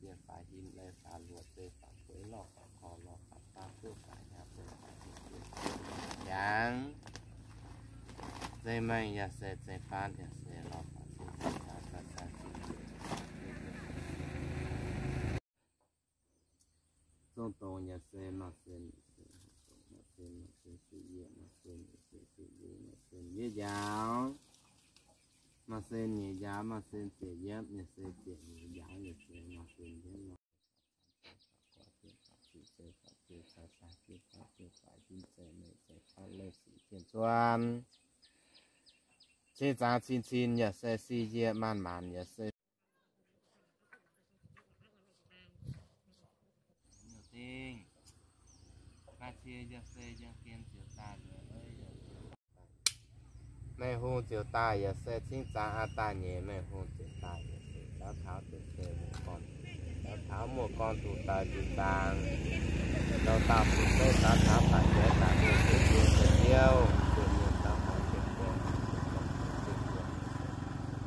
Yiem faaux him leiz faaux luoqc, zeiv faaux kueix lorh faaux korv lorh faaux faam, zuov faaux hnyangx, zeiv faaux him yaac yangh. Zeiv maengh yaac se zeiv faanv yaac se lorh faaux cing zeiv faanv faanv faanv cing zeiv. Zong dongz yaac se nor sen, nor sen, nor sen siqv yietv, nor sen yaac se siqv yietv, nor sen yietv njaaux, nor sen nyeic njaaux, nor sen ziepc yietv, yaac se ziepc nyeic njaaux, yaac se nor sen yietv nor. Cing zaangc cin cin yaac se siqv yietv, maanc maanc yaac se Meih hungh ziouc daaih yaac se cingv zaangc aqv daaih nyeic, meih hungh ziouc daaih yaac se zaux taux deix se muoz-gorn tuh deix, zaux taux muoz-gorn tuh deix cingv zaangc. Louh dauh fu'jueiv zaux taux baac jaaix daaih mingh zuqc dien deix ziouv, zuqc mienh zaux taux jienv gorn,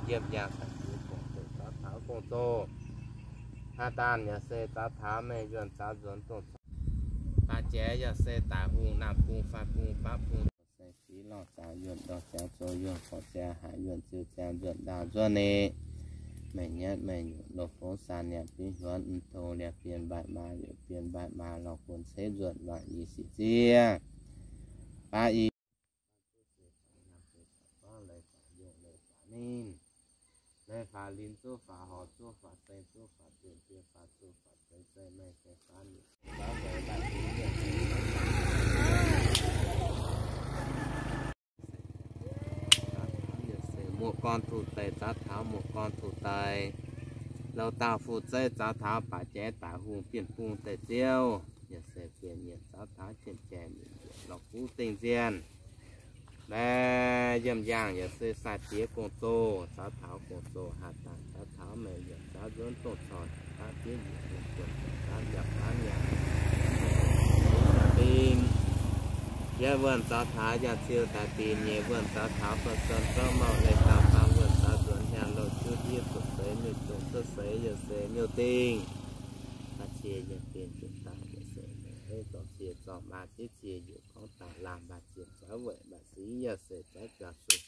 yiem yangh daaih jiex gong-zoh, zaux taux gong-zoh. Haaix daanh yaac se zaux taux meih yuonh zaux nzuonx dongh corc. Baac jaaix yaac se daic hungh, naamh bung, faam bung, baav bung, se fiv lorh zaux yuonh, ndorm ziangx zoux yuonh, gorx ziangx haic yuonh, ziux ziangx nzuonx ndaauh nzuonx ni. Meih nyatv meih nyutc loz-fongx saah niaa binv huonx, mv tong liangx bienh mbaih maa, liangx bienh mbaih maa lorh guon ceix nzuonx, waangc i sic ziev. Baav i ninh, leiz faaux linz, zuov faaux horc, zuov faaux seng, zuov faaux zinh, zuov faaux zuqc faaux zeiz, zeiz maengh, zeiz faanv, muoz-gorn tuh deix, zaux taux muoz-gorn tuh deix. Louh dauh fu'jueiv zaux taux baac jaaix daic hungh, bienh bung deix ziouv, yaac se bienh nyienc zaux taux jien-jaaix, lorh guv dingh nzienh. Mbaeqc yiem yaangh yaac se sai diex gong-zoh, zaux taux gong-zoh haaix daanh, zaux taux meih yaac zaux nzuonx dongh corc, daav diev yietc wuonh guonh, daav yaac faanv yaac bing. Yietv wuonh zaux taux yaac ziouv daaih dinh, nyeic wuonh zaux taux fa'suen zorqv mouh leiz dauh, faam wuonh zaux nzuonx hnyangx louh juv ndiev cuotv seix miuc-jongc, cuotv seix yaac se miuc dingh. Baac cie yiem bienh ziepc daaih yaac se, zorqv cie zorqv maa, ziex cie yietc gorngv daaih laangh, baac ziepc zaux weic, baac singx yaac se zaux jaax zuqc.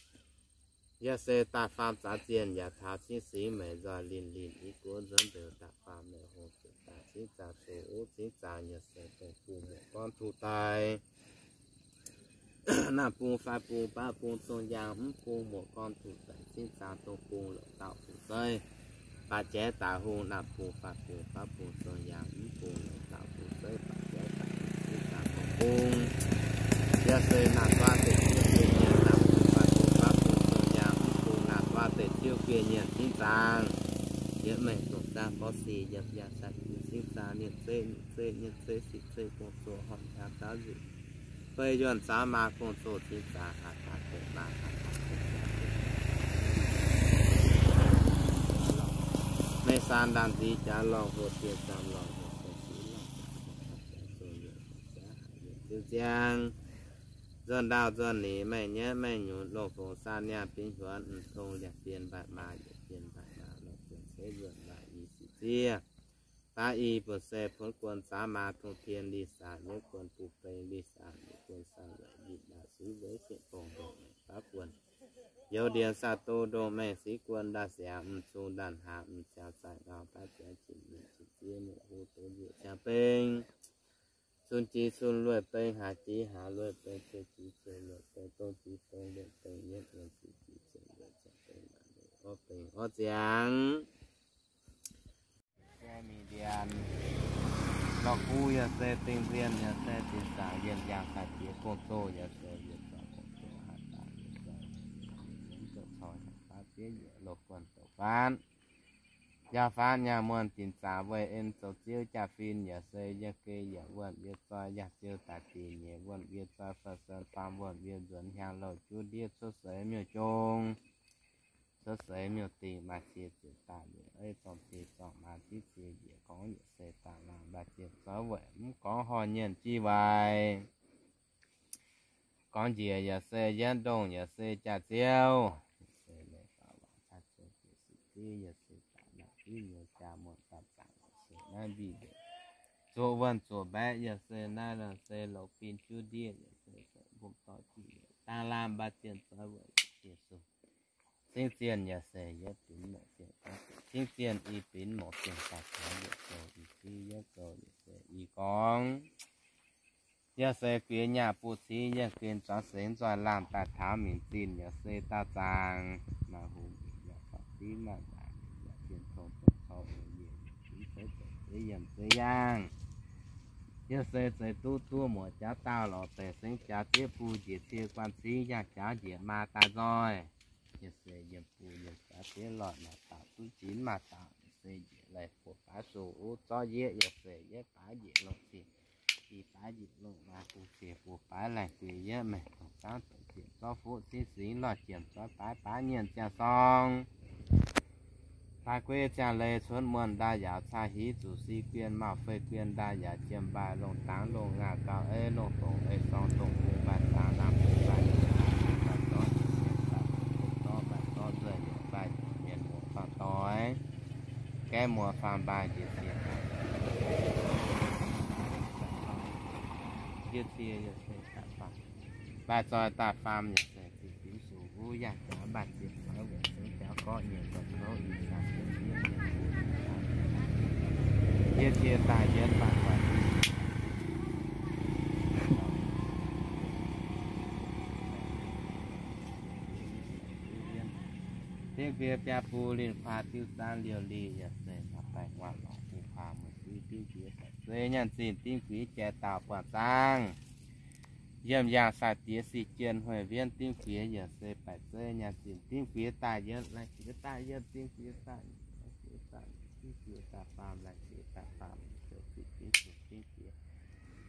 Yaac se daaih faam zaux zienh yaac taux cingv singx meic nzoih linh linh i guoqv nzuonx ndoh daaih faam meih hungh ziouc daaih cingv zaangc zoux uv cingv zaangc yaac se dongh bung muoz-gorn tuh daaih. Naamh bung, faam bung, baav bung, zong yaangh mv bung, muoz-gorn tuh daaih cingv zaangc dongh bung, louh dauh fu'jueiv baac jaaix daaih hungh, naamh bung, faam bung, baav bung, zong yaangh mv bung, louh dauh fu'jueiv baac jaaix daaih hungh cingv zaangc dongh bung. Yaac se naamh guaav deic-bung, naamh bung, faam bung, baav bung, zong yaangh mv bung, naamh guaav deic-ziouv bienh nyienc cingv zaangc. Yiem mengh dongh zaangc gorx sic yiem yaangh saeng-kuv cingv zaangc, nyienc zeiv, nyic zeiv, nyienc zeiv, sic zeiv, gong-zoh horpc hnyangx daav nzuqc. Fei yuonh zaux maa gong-zoh cingv zaangc, haaix daaih deic maa, haaix daaih deic jaax. Meiv saan ndaamv-nziex jaax lorngh, hoqc dien zaamv lorngh, hoqc dien ziv lorngh, ziouv ziangx. Nzuonx ndaauh nzuonx nix, mengh nyatv mengh nyutc, loz-fongc saan niaa binv huonx, mv tong liangx bienh mbaih maa, yietc bienh mbaih maa, lorh guon ceix nzuonx, waangc i sic ziev. Baav i bun se puonv guon zaux maa, tong tien li saanc, yietv guon buv beng li saanc, yietc guon saanc weic, yinh ndaauh siqv weic, siec bong ndongh mengh baav guon, youz ndiex saah do ndongh mengh siqv guon, ndaaih siangx mv cung, ndaaih hnaangx mv ciangx zaih ngau, baav ziangx jiex mingh jiex ziev, mingh hu deix nzuqc ciangx beng. Cun jiex cun lueic beng, haaix jiex haaix lueic beng, ceu jiex ceu lueic beng, dong jiex dong lueic beng, yietv wuonh siqv jiex ceu lueic ciangx beng, maaih orv beng orv ziangx. Jai mingh ndianx, lorh guv yaac se dingh nzienh, yaac se dingh zaangc, yiem yaangh daaih jiex gong-zoh, yaac se yiem zoux gong-zoh, haaix daaih yiem zoux, yiem zoux corc, baav diev yietc loz guon douc faanv. Nyaah faanv nyaah muonh dinc zaangc weih en zoux ziouv jaa-fin, yaac se yiem geh yietc wuonh yiem zoi yangh ziouv daaih dinh, nyeic wuonh yiem zoi fa'suen faam wuonh yiem nzuonx hnyangx louh juv ndiev cuotv seix miuc-jong, cuotv seix miuc-dingh, maaih cie ziepc daaih yietc eiv, zorng cie zorng maa, ziex cie yietc gorngv, yaac se daaih laangh, maaih ziepc zaux weic mv gorngv horh nyienh jiv waaic. Gorngv njiec yaac se yietv ndongh yaac se jaax-ziouv, yaac se leiz faaux lorngh caqv ziouv bieqc sic ziev, yaac se daaih naaic ziex nyei jaa muonh daaih zaangc yaac naaiv mbiv, zuoqc wuonh zuoqc mbaeqv yaac se naaiv nor se lorz bin juv ndiev yaac se mbungv doic jiex, dangh laanh mbaah zienh zoih wuoqc Yesu. Cingv zienh yaac se yietv binx mouc zienh, cingv zienh i binx mouc zienh daaih taux yietc zoux i fiuv yietv zoux yaac se i gorngv. Yaac se guiex nyaah buv civ yienh gen zuangx sengx nzoih laanh daaih taux minc zinh yaac se daauh zaangc maaih hungh yaac faaux div maaih nzaac yaac zien tong dongh cou nyei yie yaac fingx feiv zoux zeiv yiem zeiv yaangh. Yaac se zeiv duqv duqv muoc jaax daauh lorz deix sengx jaax zieqv buo njiec cie guanh civ yangh jaax njiec maa daaih nzoih. Yaac se yiem buo yiem jaax zieqv loic maaih dauh duqv jinx maaih dauh yaac se njiec leiz buo baav zuqc uv zorqv yieqv yaac se yietv baav njiec longc cing, i baav njiec longc maaih buo cing buo baav laengh guiex yietv maengc dongh zaangv dongh zieqc zorqv fuqv cingv singx lorh jiem zorqv baav baav nyienh ziangh sorng. Daaih guei ziangh leiz cuotv muonh ndau yaauc caa hiv zuqc si guien mauh fei guien ndau yaauc jiem mbaih longh dangx longh ngaah gauh ei longh dongh ei sorng dongh bung mbaih zaangx lamh bung mbaih yietc aav bung mbaih zorqv yietc mienh mbaih bung bung zorqv mbaih zorqv nzueic yietc mbaih mienh muoz faam doix, gaeqv muoz faam mbaih njiec cie, njiec cie yaac se daaih faam, mbaih zoih daaih faam yaac se zinh dimv sux uv yaac jaax mbaih zieqc zoih weic sengx jaax gorqv nyienh zoih kouv ih zanc jienv ndiev mienh njiec cie daaih yietv mbaih zoih Dimv guiex biaa bung linh kuaa diuv zaanv liouh li yaac se maaih baengh waac lorqc bung kuaa mueiz diuv, dimv guiex baeqc zeiv nyaanh zinh, dimv guiex jai dauh buangh zaangv. Yiem yaangh sai-diex si jien hueic wienv, dimv guiex yaac se baeqc zeiv nyaanh zinh, dimv guiex daaih yietv, laengz guiex daaih yietv, dimv guiex daaih, dimv guiex daaih, dimv guiex daaih faam, laengz guiex daaih faam, zoux zinh dimv guiex, dimv guiex.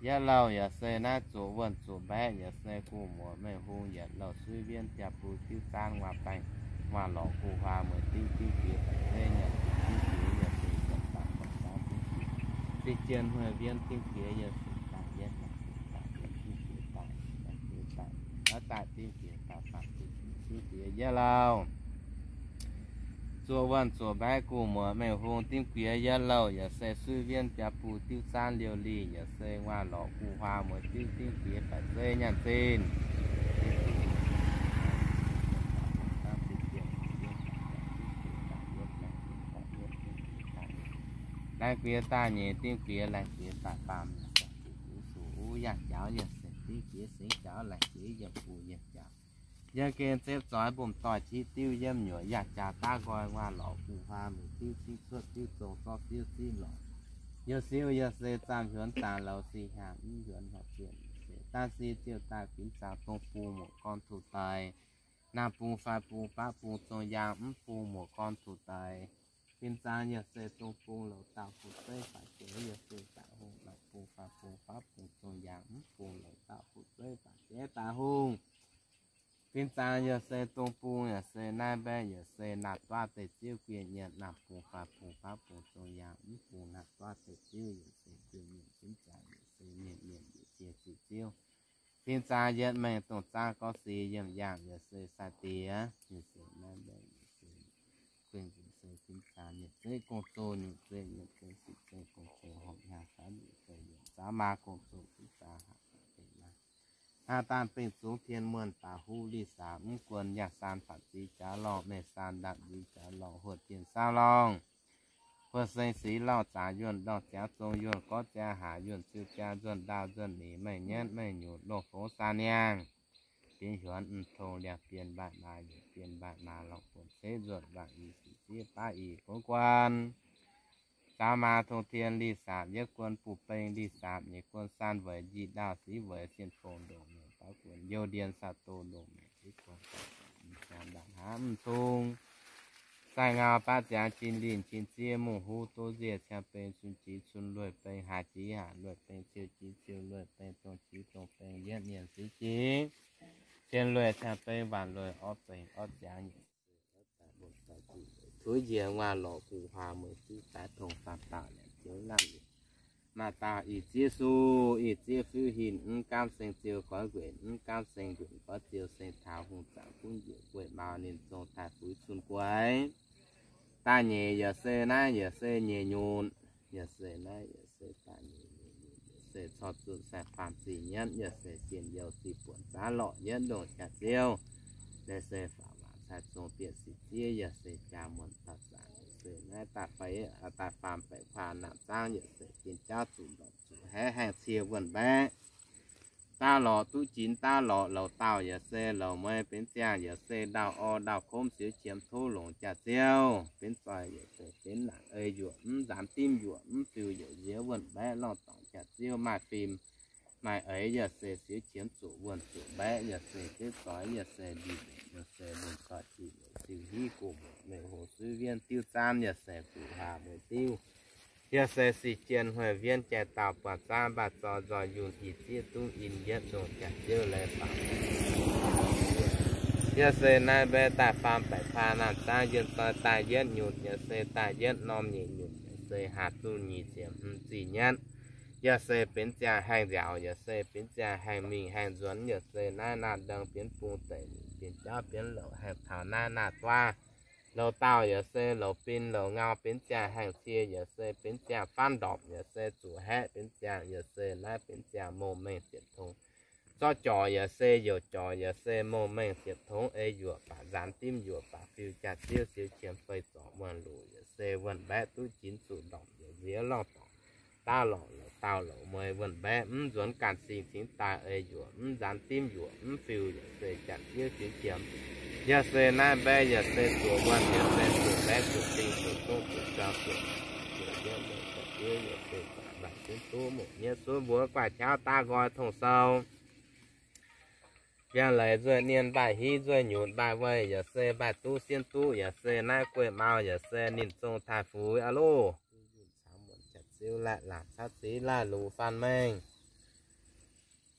Yietv louh yaac se naaiv zuqc wuonh zuqc mbaeqv yaac se gu'nguaaz muoz Mengh Hungh yietc louh suiv wienv biaa bung diuv zaanv waac baengh waac lorqc gu'nguaaz mueiz diuv, dimv guiex baeqc zeiv nyaanh zinh, dimv guiex yaac se ziepc daaih buatc zaanv dimv guiex, zinh jien hueic wienv dimv guiex yaac se daaih yietv, daaih yietv dimv guiex daaih, daaih dimv guiex daaih faam, dimv guiex yietv louh. Zuqc wuonh zuqc mbaeqv gu'nguaaz muoz Mengh Hungh dimv guiex yietv louh yaac se suiv wienv biaa bung diuv zaanv liouh li yaac se waac lorqc gu'nguaaz mueiz diuv, dimv guiex baeqc zeiv nyaanh zinh. Laengz guiex daaih nyeic, dimv guiex laengz guiex daaih faam, yaac se zuqc uv yaac jaux yaac se dimv guiex singx jaux laengz guiex yiem bung yiem jaux. Yiem gen zepv zoix mbomc doic qiex diuv yiem nyuoqc yaac jaax daav nqoi waac lorqc gu'nguaaz mueiz diuv, cingv cuotv diuv zong zorqv diuv zipv lorqc. Yaac siou yaac se zaamh hiuonx daaih louz sih hnyangx mv hiuonx horpc zienh se daav si ziouh daaih binx zaangc dong bung muoc gorn tuv deix, naamh bung fai bung faqv bung zong yaang mv bung muoc gorn tuv deix. Binx zaangc yaac se dong bung louz dauh fu'jueiv fai jiex yaac se daaih hungh naamh bung fai bung faqv bung zong yaang mv bung louz dauh fu'jueiv fai jiex daaih hungh. Binx zaangc yaac se dong bung yaac se naaiv mbaeqv yaac se naamh duqv deix ziouv guienh nyienh naamh bung fai bung faqv bung zong yaang mv bung naamh duqv deix ziouv yaac se guienh nyienh binx zaangc yaac se mienh mienh yaac jiex zuqc ziouv. Binx zaangc yietc mengh dongh zaangv gorngv sic yiem yaangh yaac se sai-diex yaac se naaiv mbaeqv yaac se guienh yaac se binx zaangc nyeic zeiv gong-zoh nyungc zeiv yiem zeiv sic zeiv gong-zoh horpc hnyangx fai nyungc zeiv yiem zaangv maa gong-zoh binx zaangc haac benx maa. Hnangv daan bengh zungv tien muonh baac huv li saax mv guon yangh saan faatv zix jaax lorngh, meih saan ndaatv nzix jaax lorngh, huotv jienh saauv lorngh, huotv seng six lorngh, zaax yuonh lorngh, ziangx zong yuonh, gorv ziangx haac yuonh, ziu ziangx nzuonh, ndaauh nzuonh nyic, meih nyienv meih nyutc, longh fongx saan niangh, bienx hiuonx mv tong, liangx bienh mbaih maa, yietc bienh mbaih maa, lorngh buonc ceix nzuonh, mbaanh i sic zieqv baav i gunv guan. Zaaux maa tong tien li saapc yietv guon, buv beng li saapc nyeic guon, saan weic njic ndaauh, siv weic sien fongx ndongc meih baav guon, youh ndien saah doh ndongc meih zieqv guon, ziangx ndaauh hnangv mv tong. Sai ngau baav ziangx jin linh jin ziev, mungh huv duqv nziec ciang beng, cun jix cun lueic beng, haaix jix haaix lueic beng, ciou jix ciou lueic beng, dongh jix dongh beng, yietv mienh siv jix, cien lueic ciang beng, waanc lueic orv beng, orv ziangx nyeic tuix njiec waac lorqc gu'nguaaz mueiz diuv daaih tongx faam dauh liepc ziouv lamh liepc. Maaih dauh ih zieqv suh ih zieqv fiuv hinc, mv gaamv seng ziou goix nquenc, mv gaamv seng nquenc goix ziou, seng taux hungh zaangc gunv njiec gueic maux, ninh zong taaih fuix cun gueix. Daaih nyeic yaac se naaiv yaac se nyeic nyutc. Yaac se naaiv yaac se daaih nyeic nyeic nyeic yaac se corc zuqc saeng-faam zih nyienv yaac se jien youh zih buonc zaav lorqc yietv ndongc jaax-ziouv. Yaac se faaux waac cai zong bieqc sic ziev yaac se jaa muonc dauh zaangc yaac se naaiv daaih faix daaih faam baeqc faam naamh zaangv yaac se jien jauv zuqc ndorpc zuqc haeqv haengh cie wuonh mbaeqv daav lorqc duqv jinx daav lorqc. Louz dauh yaac se louz mueiz benx ziangh yaac se ndau orv ndau komv siou qiemx tov longc jaax-ziouv. Benx zoih yaac se benx nangc ei yuoqc mv nzaanx dimv yuoqc mv fiuv yaac nziex wuonh mbaeqv lorngh dorngc jaax-ziouv maaih fim maaih eix yaac se siou qiemx zuqc wuonh zuqc mbaeqv yaac se deix zoih yaac se ndie mbenc yaac se lungh zoih jiex yaac siou hiv gox mbuoqc mengh hoc suiv wienv diuv zaanv yaac se guqc hlaax mbuo diuv. Yaac se sic jien hueic wienv jai dauh buatc zaanv mbaih zoi nzoih yunh ih zieqv duqv in yietv ndongc jaax-ziouv leiz faaux. Yaac se naaiv mbaeqv daaih faam baeqc faam naamh zaangv yienh zoi daaih yietv nyutc yaac se daaih yietv norm nyeic nyutc yaac se haaz duqv nyic ziepc hmz zih nyienv. Yaac se benx ziangh haengh nziaauc yaac se benx ziangh haengh mingh haengh nzuonx yaac se naaiv naamh ndengh bienx bung deic liuz bienx jauv bienx louc haengh taux naaiv naaiv duaav. Louz dauh yaac se louc bin louc ngau benx ziangh haengh cie yaac se benx ziangh faanv ndorpc yaac se zuqc haeqv benx ziangh yaac se naaiv benx ziangh mouh mengh ziepc tongx. Zorqv jorc yaac se youc jorc yaac se mouh mengh ziepc tongx ei yuoqc baac nzaanx dimv yuoqc baac fiuv jaax-ziouv siou qiemx fei zorc wuonh luc yaac se wuonh mbaeqv duqv jinx zuqc ndorpc yaac nziex lorngh dorngc daav lorqc. Louz dauh louc mueiz wuonh mbaeqv mv nzuonx ganh sing cingx daaih ei yuoqc mv nzaanx dimv yuoqc mv fiuv yaac se jaax-ziouv siou qiemx. Yaac se naaiv mbaeqv yaac se zuoqc wuonh yaac se zuoqc mbaeqv zuoqc sing zuoqc zungv zuoqc juang zuoqc zuoqc yietv mengh jaax-ziouv yaac se baac mbaih zunv duqv muoc nyei suov mbuox guaax qauv daav nqoi tong sou. Yaac leiz nzueih nien mbaih hiv nzueih nyutc mbaih weih yaac se mbaih duqv sienh duqv yaac se naaiv gueiv mau yaac se ninh zong taaih fuix aqv loh. Caux muonc jaax-ziouv laih laangc caqv ziv laih luc faanh mengh.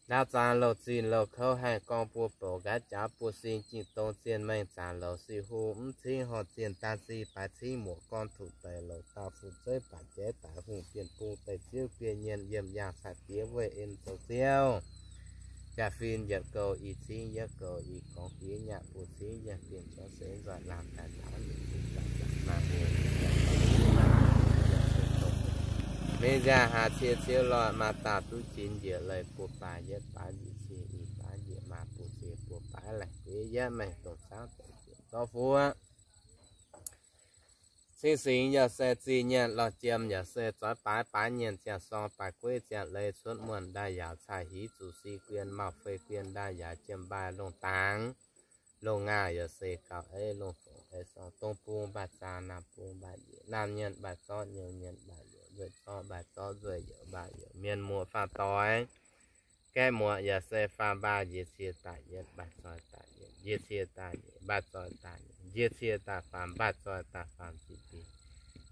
Ndaauv zaangc louh zinh louh kouv haih gorngv buo bouc nqaiv jaax buo sing jingh dong zien mengh zaangc louh sic hungh mv cingv horh zienh daan si baaix cingv muoc gorn tuc deix louh dauh fu-zeiv baac jaaix daic hungh bienh bung deix ziouv biei nyien yiem yangh cai diex weih en zoux ziouv. Jaa-fin yietc goux i cingv yietc goux i gorngv diex nyaah buo cingv yietc bienh jauv seix nzoih laangh daaih ndaauv nyei cingv daaih daaih maaih hungh mingh nziaah haax cie ciouv loih maa dauh duqv jinx njiec leiz buo baaix yietv baaix njiec cie i baaix njiec maa buo cie buo baaix laengh gueix yietv mengh dongh caangv deix ziepc zorqv fuoqv. Cing singx yaac se zih nyienc lorh jiem yaac se zoix baaix baaix nyienc ziangh sorng baaix gueiv ziangh leiz cuotv muonh ndaaih yaauc cai hiv zuqc si guien mauh fei guien ndaaih yaauc jiem mbaih longh dangx. Longh ngaah yaac se gauh eiv longh fongc eiv sorng dongh bung mbaih zaang naamh bung mbaih njiec naamh nyienc mbaih zorqv nyouv nyienc mbaih youc nzueic zorqv mbaih zorqv nzueic youc mbaih youc mienh muoz faam doix. Gaeqv muoz yaac se faam mbaih njiec cie daaih yietv mbaih zoih daaih njiec cie daaih njiec mbaih zoih daaih njiec cie daaih faam mbaih zoih daaih faam ziqc bic.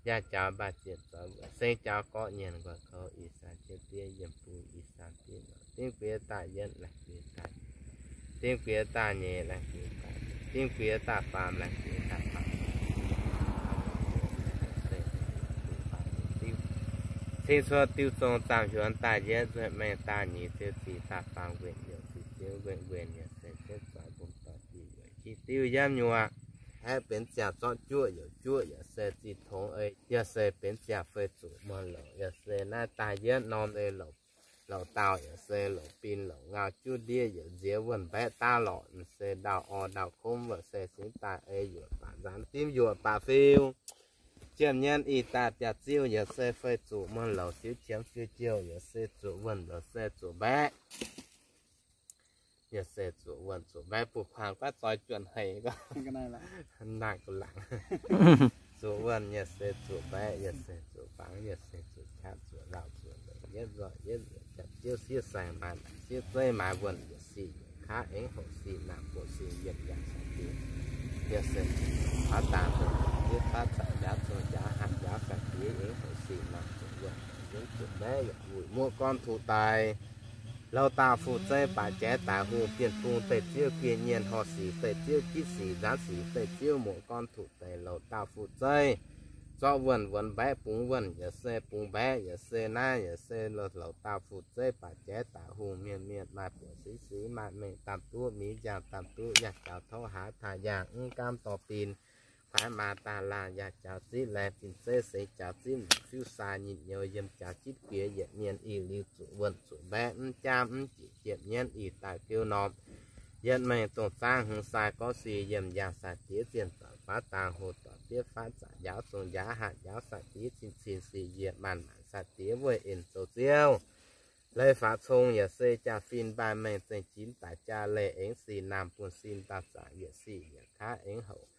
Yangh jaux mbaih ziepc zoih wuoc seng jaux gorqv nyienc nquaih kouv i san jienv diev yiem bung i san diev norm dingv guiex daaih yietv laengh guiex daaih dingv guiex daaih nyeic laengh guiex daaih dingv guiex daaih faam laengh guiex daaih faam. Cing cuotv diuv zong zaamh hiuonx daaih yietv nzueic mengh daaih nyeic ziouv zic daaih faam nquenc youc zic ziouv nquenc nquenc yaac se jienv zoix mbong doix diuh weic qiex diuv yiem nyuoqc. Haeqv benx ziangh zorqv juoqv youc juoqv yaac se zih tongx ei yaac se benx ziangh fei zuqc muonh louc yaac se naaiv daaih yietv norm ei louc. Louc dauh yaac se louc bin louc ngau juv ndiev yaac nziex wuonh mbaeqv daav lorqc se ndau orv ndau komv wuov se cingx daaih ei yuoqc baac nzaanx dimv yuoqc baac fiuv. Jiem nyienv ih daaih jaax-ziouv yaac se fei zuqc muonh louc siou qiemx fiuv jouh yaac se zuqc wuonh louc se zuqc mbaeqv. Yaac se zuqc wuonh zuqc mbaeqv buo kuaang guaiv zoi juonh haic. Naaic gu laangc. Zuqc wuonh yaac se zuqc mbaeqv yaac se zuqc fangx yaac se zuqc qaqv zuqc lauh zuqc leiz yietv nzoih yietv nzueic jaax-ziouv siev saeng maaiz siev zeiv maaiz wuonh yaac sic kaav aengx hoc sic naamh buoqc sic yietc yaac caux diex. Yaac se faav dangx dongh jaax-ziouv faav caux njaaux zong njaaux hatc njaaux ganh diex aengx hoc sic naamh zuqc wuonh yaac yietv zuqc mbaeqv yaac wuic muoqv gorn tuc daic. Louh dauh fu-zeiv baac jaaix daic hungh bienh bung deic-ziouv biei nyienh horh sic deic-ziouv gitv sic nzaanv sic deic-ziouv muoqv gorn tuc deix louh dauh fu-zeiv. Zorqv wuonh wuonx mbaeqv bungx wuonh yaac se bungx mbaeqv yaac se naaiv yaac se louh dauh fu-zeiv baac jaaix daic hungh mienh mienh maaih buoqc siqv siqv maaih mengh daamh duqv mingh njaangh daamh duqv yangh jaux torv haaix taaih yangh mv gaamv dorh bin kuaaiv maa daaih laangh yaac jaux zipv laengz zinh zeiv seix jaux zipv fiuv sai nyinh nyouz yiem jaux zipv jiex yietc mienh ih liuz zuqc wuonh zuqc mbaeqv mv jaav mv jieqc jiepv nyienv ih daaih biouv norm yietv mengh dongh zaangv hmz sai gorngv si yiem yangh sai-diex zienh doic faatv dangx hoc doic bietv faatv zanc njaaux zong njaaux hatc njaaux sai-diex cin cin si yie maanc maanc sai-diex weih en zoux ziouv. Leiz faatv cong yaac se jaa-fin mbaanh mengh zengc jinx daic jaa leih aengx sin naamh buonv sin dauh zaangc yietc sic yietc kaav aengx houc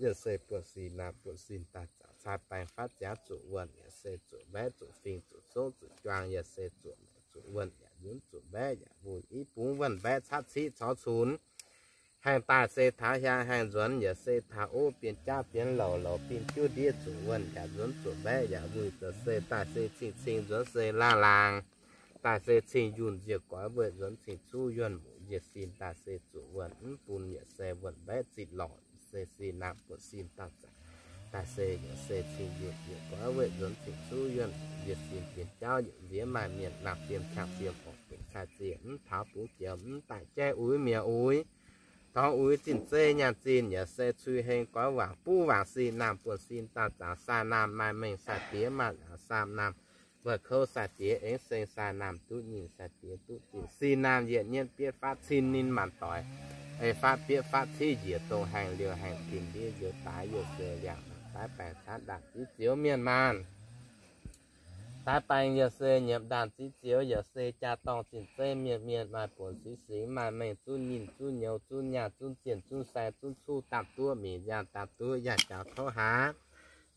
yaac se buonv sin naamh buonv sin dauh zaangc cai baengh faatv ziangx zuqc wuonh yaac se zuqc mbaeqv zuqc fingx zuqc zouv zuqc juang yaac se zuqc maengc zuqc wuonh yaac nzunc zuqc mbaeqv yaac mbuo i bungx wuonh mbaeqv catv ciqv corc cunx. Haengh daaih se taux hiaang haengh nzuonx yaac se taux ov, bienh jaav bienh louc louc bienh juov ndiev zuqc wuonh yaac nzuonx zuqc mbaeqv yaac wuih zoux se daaih se cing-cing nzuonx se laangh laangh, daaih se cing yunh nziec goix weih nzuonx cing cuv yuonh muc njiec sin daaih se zuqc wuonh mv bun yaac se wuonh mbaeqv zitc lorqc se sin naamh buonv sin dauh zaangc daaih se yaac se cing yunh nziec goix weih nzuonx cing cuv yuonh njiec sin bienh jauv yaac nziex maaih mienh naamh fiem qangx fiem orqc benx cai ziex mv taux bungx jiex mv daaih jaiv uix mi'aqv uix torngx uix zinh zeiv nyaanh zinh yaac se cui heng goix waangc buv waangc sin naamh buonv sin dauh zaangc saah naamh maaih mengh sai-diex maaih laangc saam naamh wuov kouv sai-diex aengx seng saah naamh duqv nyinh sai-diex duqv zinh sin naamh yietc nyienv bietv faatv cin ninh maanc doic, ei faatv bietv faatv civ njiec dongh haengh liouh haengh tin ndiev njoux daaix yaac se liangc daaih baengc caatv ndaangc ziex zioux mienh maanh. Daaix baengc yaac se nyiemc ndaangc ziex zioux yaac se jaa-dorngh zinh zeiv mienh mienh maaih buonc siqv singx maaih mengh zunv nyinh zunv nyouz zunv nyaah zunv zienh zunv sai zunv cuv dapv duqv mi'aqv yangh dapv duqv yangh jaux kouv haaix.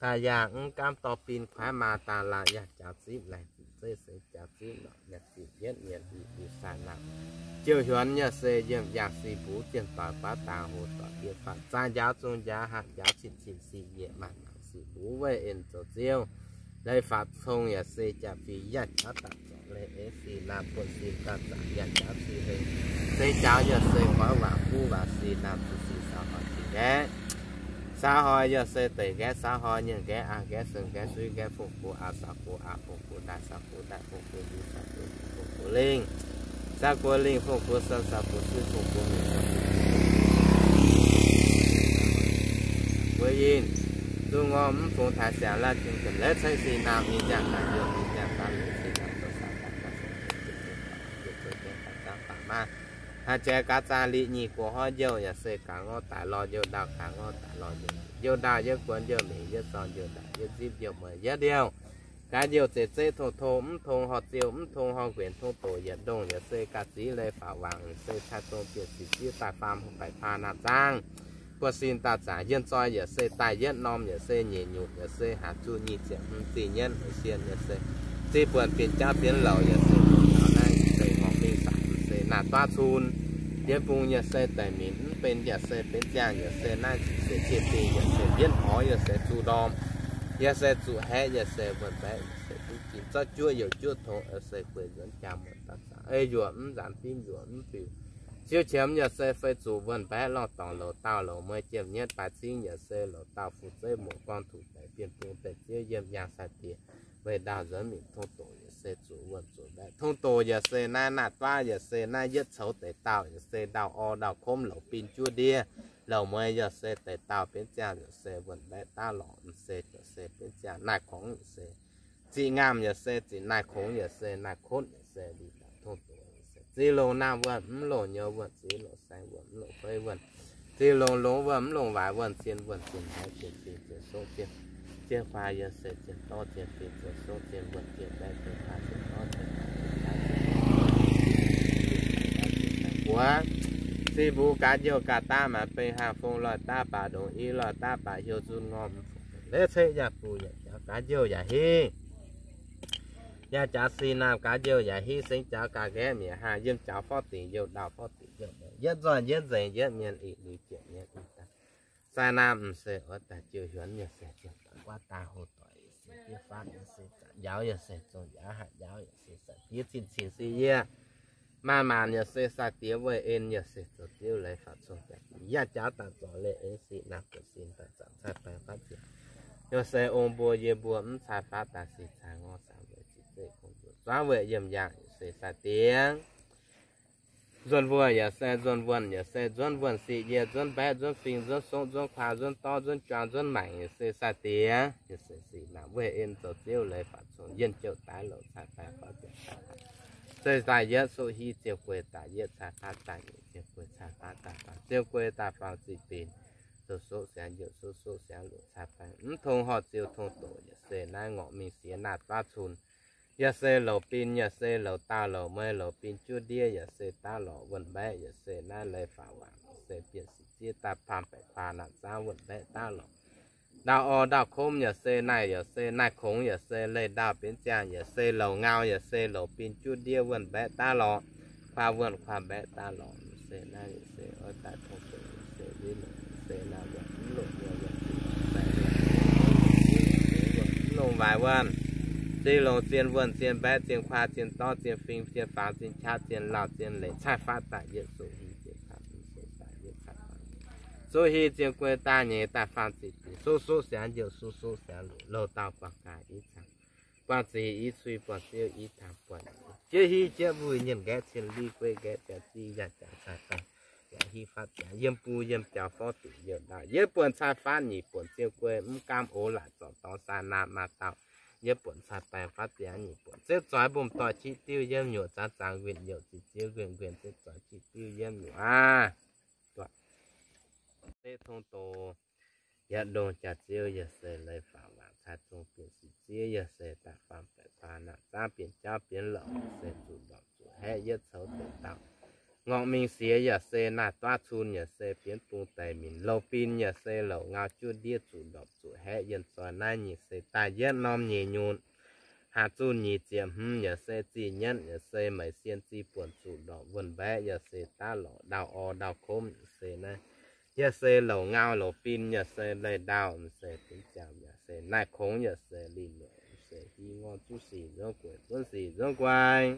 Daaih yangh mv gaamv dorh bin kuaaiv maa daaih laangh yangh jaux zipv laengz zinh zeiv seix jaux zipv lorqc nyaanh zinh yietv mienh i bun sai naamh jiouh hiuonx yaac se yiem yangh si bux zienh doic baav dangx hoc doic bieqc faatv zaangc njaaux zong njaaux hatc njaaux cin cin si yie maanc maanc si bux weih en zoux ziouv. Leiz faatv cong yaac se jaa-fin yaac jaav daaih zorc leih aengx sin naamh buonv sin dauh zaangc yaac jaav cui heng seix jaux yaac se goix waangc buv waangc sin naamh zuqc sin saux hnoi cing nqaeqv saux hnoi yaac se deic nqaeqv saux hnoi nyienz nqaeqv aav nqaeqv seng nqaeqv suiv nqaeqv fongc gox aav saux gox aav fongc gox ndaaih saux gox ndaaih fongc gox nduv saux gox nduv fongc gox lingh saux gox lingh fongc gox sen saux gox suiv fongc gox mingh gox yinh. Zungh ngorc mv fungx taaix siangx laav jun ga'naaiv ceix sin naamh ninh nyaanh daaih yiem ninh nyaanh daaih longc sin naamh zoux saux daaih daaih seix Haaix jaaix gaax zaah liqc nyic gox hnoi njouh yaac se gaax ngorv daaih lorh njouh ndau, gaax ngorv daaih lorh njouh, njouh ndau yietv guon njouh mingh yietv sorng njouh ndau yietv nzipv njouh mueiz yietv ndiouh. Gaax njouh zeiz zeiv tong tong mv tong horh ziouh mv tong horh nquenc tong doqc yietc ndongh yaac se gaax ziex leiz faaux waangc se cai zong bieqc sic ziev daaih faam baeqc paa naamh zaangv. Buonv sin daaih zaangc yienh zoi yaac se daaih yietv norm yaac se nyeic nyutc yaac se haaix zuqc nyic ziepc hmz zih nyienv hmz sien yaac se zih buonc bienh jauv bienh louc yaac se taux naaiv se ngorc mingh sac se naaiv duaav cun. Yie bung yaac se daic minc mv benx yaac se benx ziangh yaac se naaiv se cie dingh yaac se yienv orx yaac se zuqc ndorm yaac se zuqc haeqv yaac se wuonh mbaeqv yaac se duqv ginx zorqv juoqv youc juoqv tongx yaac se gueic nzuonx jaa muoc daaih zaangc ei yuoqc mv nzaanx dimv yuoqc mv biux. Siou qiemx yaac se fei zuqc wuonh mbaeqv lorh dorngc louz dauh louz mueiz jiem nyietv baaix cingv yaac se louz dauh fu zeiv muoc gorngv tuc daic bienh bung deix ziev yiem yaangh sai-diex weih ndau nzuonx mingh tong doqc yaac se zuqc wuonh zuqc mbaeqv tong doqc yaac se naaiv naaiv duaav yaac se naaiv yietv coux deix dauh yaac se ndau orv ndau komv louc bin juov ndiev louc mueiz yaac se deix dauh benx ziangh yaac se wuonh mbaeqv daav lorqc se yaac se benx ziangh naaiv kongx yaac se ziqc ngaamh yaac se ziqc naaiv kongx yaac se naaiv kotv yaac se li daaih tong doqc yaac se zinh longx naamh wuonh mv longx nyouz wuonh zinh longx saeng wuonh mv longx fei wuonh zinh longx longx wuonh mv longx waaic wuonh cien wuonh cien haiv cien fingx cien soqv cien cien kuaaiv yaac se cien dorv cien fingx cien soqv cien wuonh cien mbaeqv cien kuaaiv cien dorv cien fingx cien haiv cien fingx buoz. Zinh mbuo gaax njouh gaax daav maaiz bengh haangh fong loih daav baac ndongc i loih daav baac hiuv zunv ngorm leiz ceix yaac buc yaac jaux gaax njouh yaac hingv. Yaac jaax sin naamh gaax njouh yaac hingv sengx jaux gaax nqaeqv mi'aqv haah yiem jaux forv dingc youh ndau forv dingc youh yietv nzoih yietv nzengc yietv mienh ih liuz jieqc mienh ih daaih. Sai naamh m'seix oix daaih jiouh hiuonx yaac se jiouh daaih guaav daaih hlo doic yaac se diev faatv yaac se njaaux yaac se zong njaaux hatc njaaux yaac se sai-diex cin cin se yie. Maanc maanc yaac se sai-diex weih en yaac se zoux diuv leiz faatv cong daaih yaac jaax daaih zorc leih en sic naamh buonv sin daaih zaangc cai baengh faatv ziec. Yaac se ong mbuo yie mbuo mv cai faatv daaih sic cai ngorv zaangc weic ziqc zeiv kungx mbuo zuangv weic yiem yaangh yaac se sai-diex Nzuonx mbuo yaac se nzuonx wuonh, yaac se nzuonx wuonh sic, yie nzuonx mbaeqv, nzuonx fing, nzuonx songv, nzuonx kuaah, nzuonx dorv, nzuonx juang, nzuonx maengc, yaac se sai-diex, yaac se sic maac wuov hec en zoux Ziouv leiz faatv cong yienh jouh daaih louc cai faatv faatv se daaih yietv soqv hiv ziouc guei daaih yietv cai faatv daaih nyic ziouc guei cai faatv daaih faatv ziouc guei daaih faatv zic binc, zoux soqv siangx youc soqv soqv siangx luc cai faatv mv tong horh ziouc tong doqc yaac se naaiv ngorc mingh siex naaiv daav cun. Yaac se louc bin, yaac se louc daauh louc mei, louc bin juv ndiev yaac se daav lorqc, wuonh mbaeqv yaac se naaiv leiz faatv waac se bieqc sic zieqv daaih paam baeqc kuaah naanc zaangv wuonh mbaeqv daav lorqc. Ndaauh orv ndaauh komv yaac se naaiv, yaac se naaiv kongx yaac se leih ndaauh benx ziangh, yaac se louc ngau, yaac se louc bin juv ndiev wuonh mbaeqv daav lorqc, kuaah wuonh kuaah mbaeqv daav lorqc, se naaiv yaac se oix daaih tong doqc se win se naaiv wuonh mv longc wuonh, mv longc waaic wuonh, zinh longc zien wuonh, zien mbaeqv, zien kuaah, zien dorv, zien fing, zien faaux, zien qaqv, zien lauh, zien leic, cai faatv daaih yietv soqv hiv, zien faatv mv se daaih yietv cai faatv, soqv hiv zien guei daaih nyeic daaih faam zic binc, soqv soqv siangx youc soqv soqv siangx luc, louh dauh guangc gaax i cangx, buangh zic i cui, buangh ziouv i tangx, buangh jieqv hiv jieqv mbuih, nyienh nqaeqv cien li gueiv nqaeqv jaax zinh yaac jaax cai faatv, yaac hiv faatv jaax yiem bung yiem jaux forv diuc youc ndaauh, yietv buonc cai faatv nyic buonc ziouv guei mv gaamv ox laaic zorc dorngx saa naamh maa dauh, yietv buonc cai baengx faatv ziangx nyic buonc ziouv zoix mbungv doic qiv diuv yiem nyuoqc zaangz zaangz winh youc zic ziev nquenh nquenh ziouv zoix qiv diuv yiem nyuoqc aav. Duqv se tong doqc yietc ndongh jaax ziouv yaac se leiz faatv waac cai zong bieqc sic zieqv yaac se daaih faam baeqc kuaah naanc zaangv bieqc jauv bieqc louc se zuqc ndorpc zuqc haeqv yietv coux deix dauh. Ngorc mingh siex yaac se naaiv duqv cun yaac se bienv bung deix minc, louc bin yaac se louc ngau juqv ndiev zuqc ndorpc zuqc haeqv yienh zoi naaiv nyei se daaih yietv norm nyeic nyutc. Haaix zunh nyeic ziepc hmz yaac se zih nyetv yaac se maiv sien zih buonc zuqc ndorpc wuonh mbaeqv yaac se daav lorqc, ndaauh orv ndaauh komv yaac se naaiv, yaac se louc ngau louc bin yaac se leih ndaauh se binv ziangx yaac se naaiv kongx yaac se lih muoc se hiv ngorc zuqv sic nzuonx gueix, zuqv sic nzuonx gueix.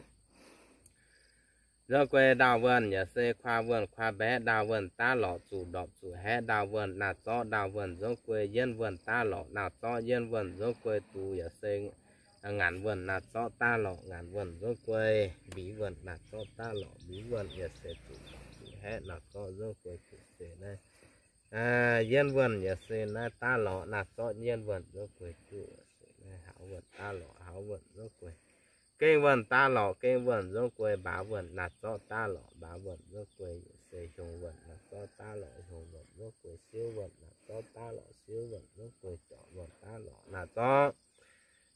Nzuonx gueix ndaauh wuonh yaac se kuaah wuonh kuaah mbaeqv ndaauh wuonh daav lorqc, zuqc ndorpc zuqc haeqv ndaauh wuonh naaiv zorqv ndaauh wuonh nzuonx gueix, yienv wuonh daav lorqc naaiv zorqv yienv wuonh nzuonx gueix, duqv yaac se ngaanc wuonh naaiv zorqv daav lorqc ngaanc wuonh nzuonx gueix, mbiv wuonh naaiv zorqv daav lorqc mbiv wuonh yaac se zuqc ndorpc zuqc haeqv naaiv zorqv nzuonx gueix, duqv se naaiv yienv wuonh yaac se naaiv daav lorqc naaiv zorqv yienv wuonh nzuonx gueix, duqv se naaiv hauz wuonh daav lorqc hauz wuonh nzuonx gueix, gengh wuonh daav lorqc gengh wuonh nzuonx gueix, mbaaux wuonh naaiv zorqv daav lorqc mbaaux wuonh nzuonx gueix, yaac se hiongx wuonh naaiv zorqv daav lorqc hiongx wuonh nzuonx gueix, siouv wuonh naaiv zorqv daav lorqc siouv wuonh nzuonx gueix, jorc wuonh daav lorqc naaiv zorqv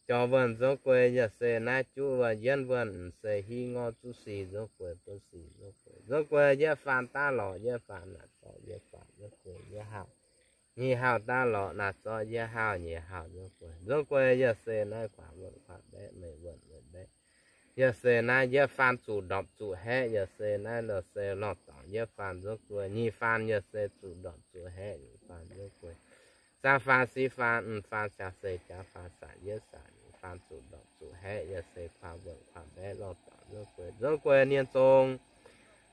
jorc wuonh nzuonx gueix, yaac se naaiv juqv wuonh yienv wuonh se hiv ngorc zuqv sic nzuonx gueix, buonv sic nzuonx gueix, nzuonx gueix yietv faan daav lorqc yietv faan naaiv zorqv yietv faan nzuonx gueix, yietv haauh nyic haauh daav lorqc naaiv zorqv yietv haauh nyic haauh nzuonx gueix, nzuonx gueix yaac se naaiv kuaah wuonh kuaah mbaeqv, meiv wuonh meiv mbaeqv, yaac se naaiv yietv faan zuqc ndorpc zuqc haeqv, yaac se naaiv lorh se lorh dorngc yietv faan nzuonx gueix, nyic faan yaac se zuqc ndorpc zuqc haeqv, nyic faan nzuonx gueix, zaang faan siv faan m'faan siang se jaax faan saanc yietv saanc nyic faan zuqc ndorpc zuqc haeqv, yaac se kuaah wuonh kuaah mbaeqv lorh dorngc nzuonx gueix, nzuonx gueix nienh zong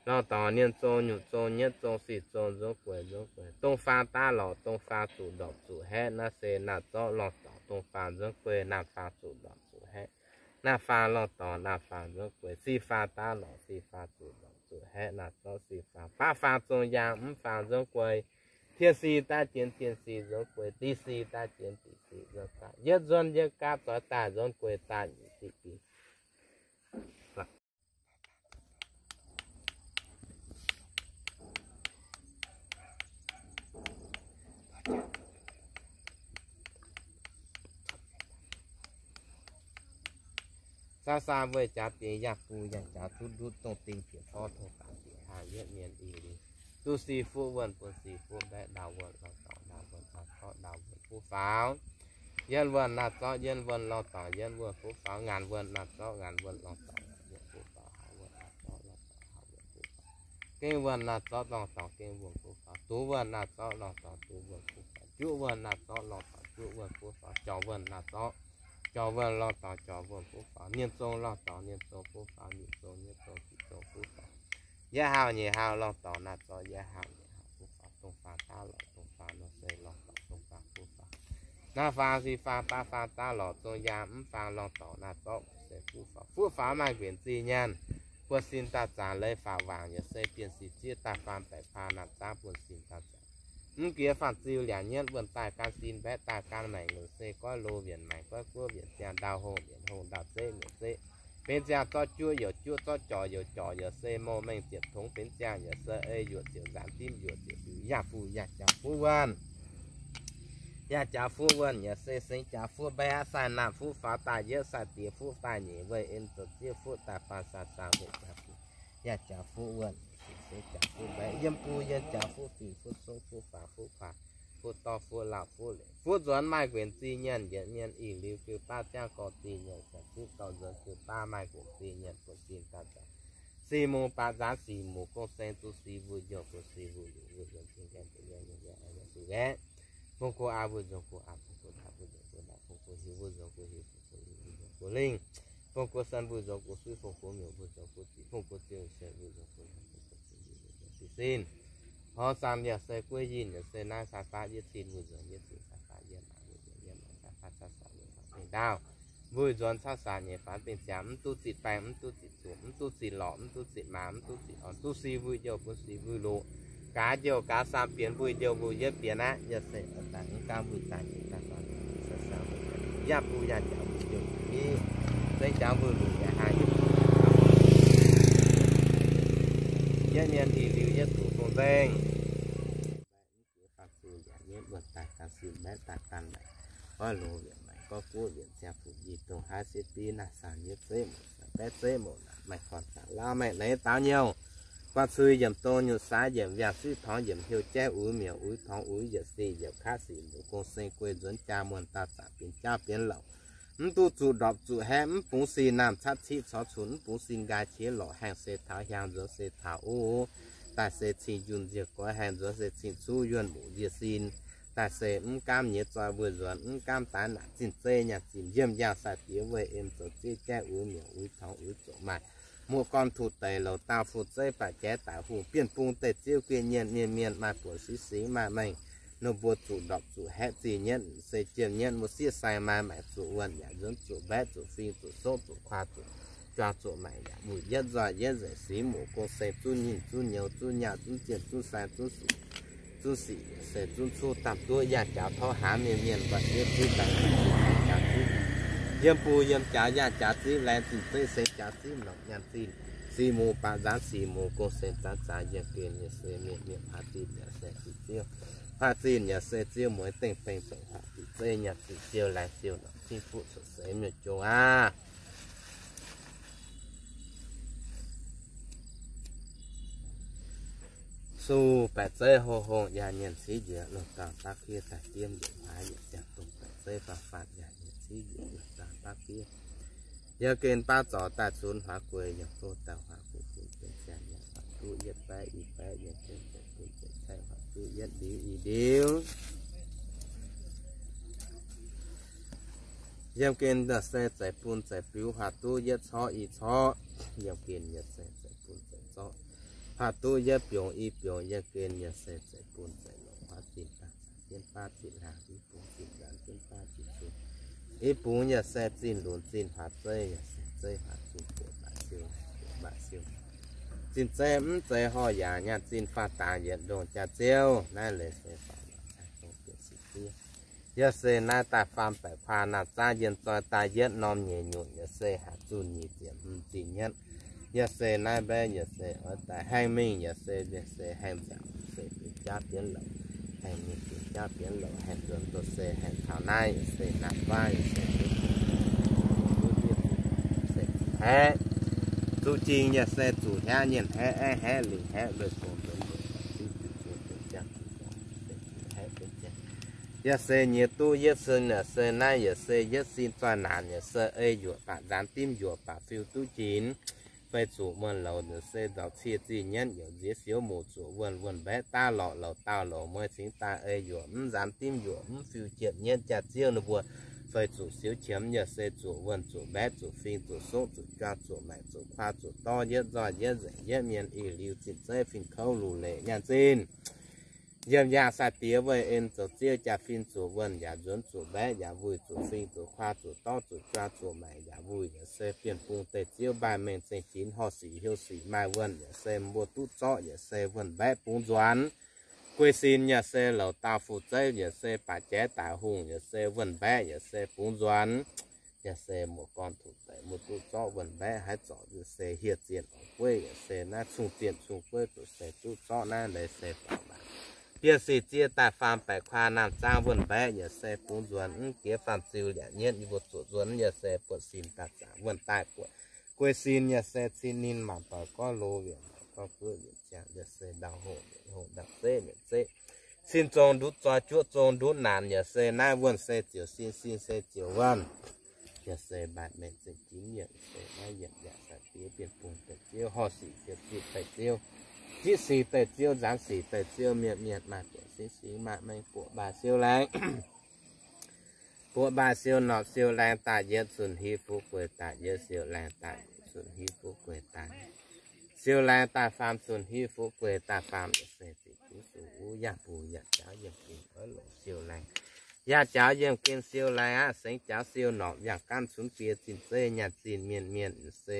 lorh dorngc nienh zong nyutc zong nyietv zong sic zong nzuonx gueix, nzuonx gueix dong faan daav lorqc, dong faan zuqc ndorpc zuqc haeqv, naaiv se naaiv zorqv lorh dorngc dong faan nzuonx gueix, naamh faan zuqc ndorpc zuqc haeqv, naamh faan lorh dorngc naamh faan nzuonx gueix, sic faan daav lorqc sic faan zuqc ndorpc zuqc haeqv, naaiv zorqv sic faan, baav faan zong yaang mv faan nzuonx gueix, tien sic daav jienv tien sic nzuonx gueix, diqc sic daav jienv diqc sic nzuonx gueix, yietv nzuonx yietv gaatv zoix daaih nzuonx gueix daaih nyic diqc diqc. Saa saa mbuo jaax diex yaac bung yaac jaax duqv ndutv dongh ding jiex forv tong dangx jiex haangh yietv mienh i lingh. Duqv sic fuqv wuonh, buonv sic fuqv mbaeqv, ndaauh wuonh lorh dorngx, ndaauh wuonh naaiv zorqv ndaauh wuonh fuqv faaux. Yienv wuonh naaiv zorqv yienv wuonh lorh dorngx yienv wuonh fuqv faaux. Ngaanc wuonh naaiv zorqv ngaanc wuonh lorh dorngx ngaanc wuonh fuqv faaux. Haauv wuonh naaiv zorqv lorh dorngx haauv wuonh fuqv faaux. Gengh wuonh naaiv zorqv lorh dorngx gengh wuonh fuqv faaux. Duqv wuonh naaiv zorqv lorh dorngx duqv wuonh fuqv faaux. Juqv wuonh naaiv zorqv lorh dorngx juqv wuonh fuqv faaux. Jorc wuonh naaiv zorqv jorc wuonh lorh dorngx jorc wuonh fuqv faaux. Mienh zong lorh dorngx mienh zong fuqv faaux. Nyic zong nyietv zong sic zong fuqv faaux. Yietv haauh nyic haauh lorh dorngx naaiv zorqv yietv haauh nyic haauh fuqv faaux. Dong faan daav lorqc dong faan lorh se lorh dorngx dong faan fuqv faaux. Naamh faan sic faan baav faan daav lorqc zong yaang mv faan lorh dorngx naaiv zorqv se fuqv faaux. Fuqv faaux maaih nquenc zih nyaanh. buonv-sin daaih zaangc, leiz faatv waangc yaac se bienh sic zieqv daaih faam baeqc kuaah naamh zaangv buonv-sin daaih zaangc. Mv giex faanh ziuh liangc nyienv wuonh daaih gan sin mbaeqv daaih gan maengc, yaac se goiv loz wienc maengc, goiv guoqv wienc ziangh, ndau hongh wienc hongh, ndau zeqv mietc zeqv, benx ziangh zorqv juoqv youc juoqv, zorqv jorc youc jorc, yaac se mouh mengh ziepc tongx benx ziangh, yaac se ei yuoqc ziouc nzaanx dimv yuoqc ziouc fiuv, yaac buv yaac jaax fuqv wuonh. Yaac jaax fuqv wuonh yaac se sengx jaax fuqv mbaeqv aqv, sai naamh fuqv faaux daaih yietv, sai diex fuqv daaih nyeic, weih en zoux zieqv fuqv daaih faam, sai saau weic jaax fuqv. Yaac jaax fuqv wuonh, sengx jaax fuqv mbaeqv, yiem buv yiem jaax fuqv fingx fuqv songv fuqv faaux fuqv kuaah, fuqv dorv fuqv lauh fuqv leiz fuqv nzuonx, maaih nquenc zih nyienc yietc mienh ih liuz jiu baav ziangv gorx zih nyienc, saeng zipv dorh nzuonx jiu baav, maaih nquenc zih nyienc buonv-sin daaih zaangc. Sic mungz baac nzaanx sic mungz gong-seng, zuqc sic mbuo youh, buonv sic mbuo luc, mbuo yiem zinh gaengh zinh gaengh yiem yiem yiem zuqc gaeqv. Fong go aa mbuo nzuonx go aa, fong go naaic mbuo nzuonx go naaic, fong go hiuv mbuo nzuonx go hiuv, fong go lingh mbuo nzuonx go lingh, fong go san mbuo nzuonx go suiv, fong go miuc mbuo nzuonx go ziqc, fong go ziouc se mbuo nzuonx go yangh, fong go ziouc mbuo nzuonx go ziqc sin. Horv san yaac se gueiv yinh yaac se naaiv caa faav yietv cin mbuo nzuonx yietv cin, caa faav yietv maac mbuo nzuonx yietv maac, caa faav caa saau mbuo nzuonx bengh ndaauv, mbuo nzuonx cauv sac nyeic faanx bengh ziangx, mv duqv zitc baengh, mv duqv zitc zuqc, mv duqv zitc lorqc, mv duqv zitc maaz, mv duqv zitc orn, zuqv sic mbuo youh, buonv sic mbuo luc, gaax jouh gaax saam bienx mbuo youh mbuo yietv bienx aqv. Yaac se daaih mv gaamv mbuo daaih nyei daaih faaux, yaac bun yaac jaax mbuo youh mbuo, zengv jaax mbuo luc yaac haih yietv mienh ih liuz yietv zuqc fong nzengc. Faanh zuqc yaac yietv wuonh daaih gan sin mbaeqv daaih gan maengc, goiv loz wienc maengc, goiv guoqv wienc ziangh, fuqv njiec dongh haav sieqv div naaiv saang yietv zeqv mouc, baeqv zeqv mouc naaic, maaih gorn daaih lauv maaih leiz daaux nyouh. Guaax cui yiemc dong nyutc saax yiemc, mbiaangx suiv torngx yiemc, hiuv jaiv uix miuc uix torngx uix yietc sic yiemc kaav sic mbuoqc gong-seng guei nzuonx jaa muonh daaih zaangc bienx jaav bienx louc. Mv duqv zuqc ndorpc zuqc haeqv, mv bungx sin naamh catv ciqv corc cunc, mv bungx sin nqaai qiex lorqc, haengh se taux hiaang, nzuonx se taux uv, daaih se cing junh nziec goix, haengh nzuonx se cing cuv yuonh mbuqc nziec sin, daaih se mv gaamv nyiex zoi mbuo nzuonx, mv gaamv daaih naaic zinh zeiv nyaanh zinh njiemv, yangh sai diex weih en zoux zieqv jaiv uix miuc uix torngx uix zuqc maaih muoz-gorn tuc deic, louc daauh fu zeiv baac jaiv daic hungh, bienh bung deic ziouv geh nyienh, mienh mienh maaih buonc singx singx maaih mengh. Ninh mbuo zuqc ndorpc zuqc haeqv zih nyienv se jiem nyienv, mbuo sieqv saeng maaih maengc zuqc wuonh yaac nzuonx zuqc mbaeqv zuqc fing zuqc songv zuqc kuaah zuqc juang zuqc maengc yaac mbuo yietv nzoih yietv nzengc, siqv muoc gong-seng zunv nyinh zunv nyouz zunv nyaah zunv zienh zunv saeng zunv sic, zunv sic se zunv cuv, daaih duqv yangh jaax torv haamv mienh mienh mba'sieqv zunv daaih jaax zunv, yiem buh yiem jaax yangh jaax zipv laengz zinh zeiv, sengx jaax zipv longc nyaanh zinh, sic mungz baac nzaanx sic mungz gong-seng zanc zaax yiem gen yaac se mienh mienh haaix zinh yaac se zinh ziouv, haaix zinh yaac se ziouv mueiz dengh beng zoux haaix zinh zeiv nyaanh zinh ziouv laengz ziouv longc cingv fuqv cuotv seix mienh jong aqv. Suv baeqc zeiv hlo hlo yaac nyienc civ njiec, lungh zaangc dapv kiev daaih diemv njiec, haaix yietc ziangh dongh baeqc zeiv faanh faanh yaac nyienc civ njiec, lungh zaangc dapv kiev. Yiem gen baav zorc daaih cunx huaax gueix, yiem go daaih huaax gueix funx benx ziangh nyanc, huaax duqv yietv baeqv i baeqv, yiem gen zeiv bun zeiv caeqv, huaax duqv yietv ndiux i ndiux. Yiem gen yaac se zeiv bun zeiv biux, huaax duqv yietv corv i corv. Yiem gen yaac se zeiv bun zeiv zorv, huaax duqv yietv biongx i biongx. Yiem gen yaac se zeiv bun zeiv longc, huaax zinh daaih jienv baav zinh hnaangx, i bungx zinh nzaanx jienv baav zinh cunx, i bungx yaac se zinh lunx zinh huaax zeiv, yaac se zeiv huaax zinh buoqc mbaac siou, buoqc mbaac siou. Zinh zeiv mv zeiz horh yaac nyaanh zinh faah dangx yietc ndongh jaax ziouv. Naaiv leiz se faaux lorqc, bieqc sic fiev. Yaac se naaiv daaih faam baeqc kuaah naamh zaangv yienh zoi daaih yietv norm nyeic nyutc, yaac se haaix zunh nyic ziepc hmz zinh nyietv. Yaac se naaiv mbaeqv yaac se oix daaih haengh mingh, yaac se, yaac se haengh nziaauc, se bienx jaav bienx louc, haengh mingh bienx jaav bienx louc, haengh nzuonx doz se haengh taux naaiv, yaac se naaiv faav, yaac se haeqv. Zuqc jingx yaac se zuqc hiav nyienh haeqv, aengv haeqv, lingc haeqv, lueic gong nzuonx, haeqv, yaac se nyiex duqv yietv sin, yaac se naaiv, yaac se yietv sin zoih naanc, yaac se ei yuoqc baac nzaanx dimv yuoqc baac fiu duqv jiex. Fei zuqc muonh louz, yaac se nzaaux cie zih nyienv, yaac nziex siouv muc zuqc wuonh, wuonh mbaeqv daav lorqc, louc daauh louc mueiz cingx daaih ei yuoqc, mv nzaanx dimv yuoqc, mv fiu jiepv nyienv jaax ziouv ninh mbuo. Fei zuqc siouv qiemx, yaac se zuqc wuonh, zuqc mbaeqv, zuqc fing, zuqc songv, zuqc juang, zuqc maengc, zuqc kuaah, zuqc dorv, yietv nzoih yietv nzengc, yietv mienh ih liuz zinh zeiv fingx kouv luc leic nyaanh zinh. Yiem yangh sai-diex weih en zoux ziouv, jaa-fin zuqc wuonh yaac nzuonx, zuqc mbaeqv yaac wuic, zuqc fing zuqc kuaa, zuqc dorv zuqc juang, zuqc maengc yaac wuic, yaac se bienh bung deic-ziouv, mbaih mengh zingh-ginx, horh sic heuc sic maaih wuonh, yaac se mbuo duqv zorqv, yaac se wuonh mbaeqv bungx nzuonx. Guei sin yaac se louz dauh fu-zeiv, yaac se baac jaaix daic hungh, yaac se wuonh mbaeqv, yaac se bungx nzuonx. Yaac se muoz-gorn tuc deic mbuo duqv zorqv wuonh mbaeqv haaix zorc, yaac se hieh zienh oix gueiv, yaac se naaiv cong zienh cong gueiv, duqv se duqv zorqv naaiv leiz se faaux mbac. Biei sic ziex daaih faam baeqc kuaa naamh zaang wuonh mbaeqv, yaac se bungx nzuonx. Mv jiex faam ziux liac nyetv yie mbuo zuqc nzuonx, yaac se buoqc sin daaih zaangc wuonh daaih buoqc. Guei sin yaac se cin ninh mangc doic gorngv loz, wienc mangc gorngv guoqv, wienc ziangh yaac se ndau hoc, mietc hoc ndau zeqv, mietc zeqv. Sin zong ndutv zoi, juoqv zong ndutv naanc, yaac se naaiv wuonh se ziouc sin, sin se ziouc wuonh. Yaac se mbaih mengh zingh-ginx, yaac se naaiv yietc yaac sai-diex bienh bung deic-ziouv, horh sic ziepc zipv deic-ziouv, zipv sic deic-ziouv, nzaanx sic deic-ziouv, mienh mienh maaih buonc singv singx maaih mengh buoqc mbaaih siou laengz. Buoqc mbaaih siou norqc siou laengz daaih yietv, cun hiuv fuqv guei daaih yietv, siou laengz daaih yietv, cun hiuv fuqv guei daaih yietv, siou laengz daaih faam, cun hiuv fuqv guei daaih faam, yaac se ziqc duqv suqc wuov yangh bung yaac jauv yiem gen oix longc siou laengz. Yaac jauv yiem gen siou laengz aqv, sengx jauv siou norqc, yangh gaanv cunx biei zinh zeiv nyaanh zinh mienh mienh, se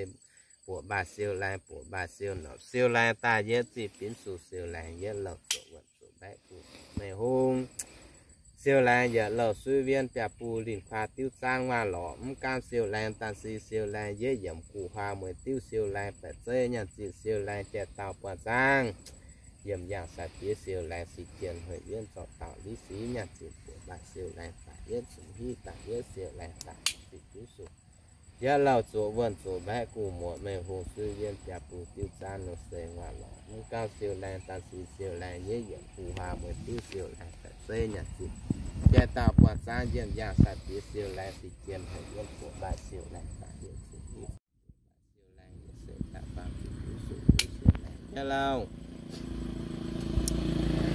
buoqc mbaaih siou laengz, buoqc mbaaih siou norqc siou laengz daaih yietv, ziqc binv suqc siou laengz yietv, louh zuoqc wuonh zuqc mbaeqv guv meih hung. Siou laengz yaac louh suiv wienv biaa bung linh kuaa diuv zaang waac lorqc, mv gaamv siou laengz daan si siou laengz yietv, yiemc guv huaa mueiz diuv siou laengz, baeqc zeiv nyaanh zinh siou laengz, jai dauh buangh zaangv, yiem yangh sai-diex siou laengz, sic jien hueic wienv zorqv dauh liv sic nyaanh zinh, buoqc mbaaih siou laengz daaih yietv, cun hiuv daaih yietv, siou laengz daaih ziqc duqv suqc. Yaac louh zuqc wuonh zuqc mbaeqv guv muoqc meih hung, suiv wienv biaa bung diuv zaang nongh se waac lorqc, mv gaamv siou laengz daan si siou laengz yietv, yiemc guv huaa mueiz diuv siou laengz, baeqc zeiv nyaanh zinh, jai dauh buangh zaangv, yiem yangh sai-diex siou laengz, sic jien hueic wienv buoqc mbaaih siou laengz daaih yietv, cun hiuv siou laengz yaac se daaih faam ziqc duqv suqc siou laengz. Yaac louh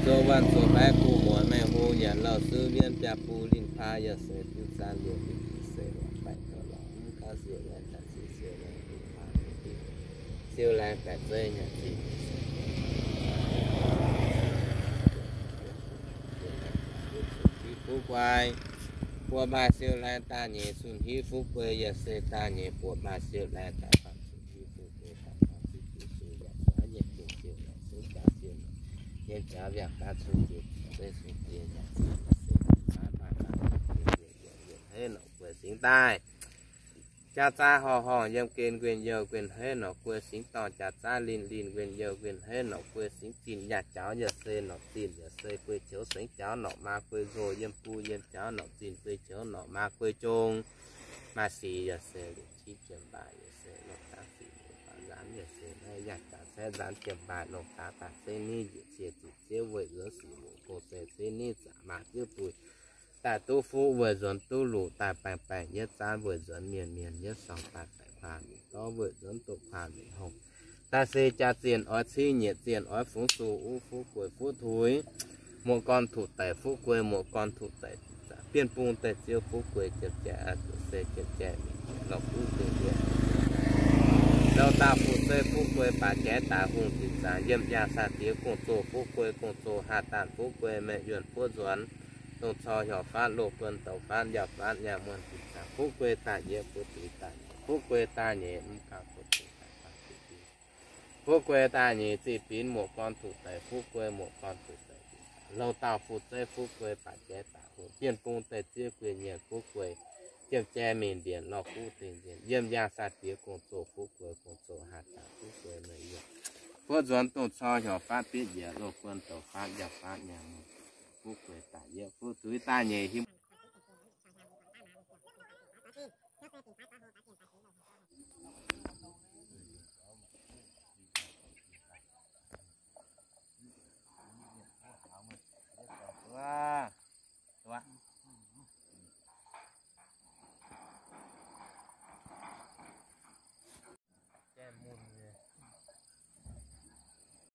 zuqc wuonh zuqc mbaeqv guv muoqc meih hung, yaac louh suiv wienv biaa bung linh kuaa, yaac se diuv zaang liouh, se lorqc baeqc gauh lorqc, mv gaamv siou laengz daan si siou laengz guv huaa mueiz diuv siou laengz, baeqc zeiv nyaanh zinh fuqv guei. Buoqc mbaaih siou laengz daaih nyeic, cun hiuv fuqv guei yaac se daaih nyeic, buoqc mbaaih siou laengz daaih faam, cun hiuv fuqv guei daaih faam, cun hiuv fuqv guei yaac jaav yiem gen siou laengz, sengx jaav siou norqc, yiem jaav yangh gaanv cunx biei zinh zeiv cunx biei nyaanh zinh se maaih maaih maaih maaih heix norqc guei singx daaih. Jaax zaaiv horngh horngh yiem gen nquenh youh nquenh heix norqc guei singx dorngh, jaax zaaiv linh linh nquenh youh nquenh heix norqc guei singx zinh, yaac jauv yaac se norqc zinh yaac se guei qouv sengx jauv norqc maa guei nzoh, yiem bung yiem jauv norqc zinh guei qouv norqc maa guei jong. Maaih sic yaac se liuz qiex jiem mbaaix yaac se longc dangv sic mueiz faaux nzaanx yaac se naaiv yaac jaax caeqv nzaanx jiem mbaaix longc daaix daaih zeiv niv njiec cie ziqc ziouv weic nzuonx sic mueiz gong se zeiv niv zaqc maa ziouv buix daaih duqv fuqv weic nzuonx duqv luqc daaih baengh baengh yietv zaanv weic nzuonx mienh mienh yietv sorng daaih baengh kuaa mingh dorv weic nzuonx doqc kuaa mingh hongh. Daaih se jaa zienh oix cingv nyiec zienh oix fungx suqc uv fuqv gueic fuqv tuix, muoz-gorn tuqc daic fuqv guei muoz-gorn tuqc daic, bienh bung deic-ziouv fuqv guei jiem jaaix aqv, se jiem jaaix mingh lorh guv dingc yienh. Louh dauh fu-zeiv fuqv guei baac jaaix daaix hungh zinh zaangc yiem yangh sai-diex gong-zoh fuqv guei gong-zoh haah daanh fuqv guei meih yuonh buov nzuonx, dongh cor hiorc faatv loz buon douz faatv njaaux faatv nyaah muonh zinh zaangc fuqv guei daaih yietv fuqv guei daaih nyeic, fuqv guei daaih nyeic mv gaengh fuqv guei daaih faam ziqc binv. Fuqv guei daaih nyeic ziqc binv muoz-gorn tuqc daic fuqv guei muoz-gorn tuqc daic zinh zaangc. Louh dauh fu-zeiv fuqv guei baac jaaix daaih hungh bienh bung deic-ziouv guei nyienh fuqv guei jiem jaaix mingh ndienc lorh guv dingc ndienc yiem yangh sai-diex gong-zoh fuqv guei gong-zoh haah daanh fuqv guei meih yuonh buov nzuonx dongh cor hiorc faatv bitv njiec loz buon douz faatv njaaux faatv nyaah muonh fuqv guei daaih yietv fuqv guei daaih nyeic himv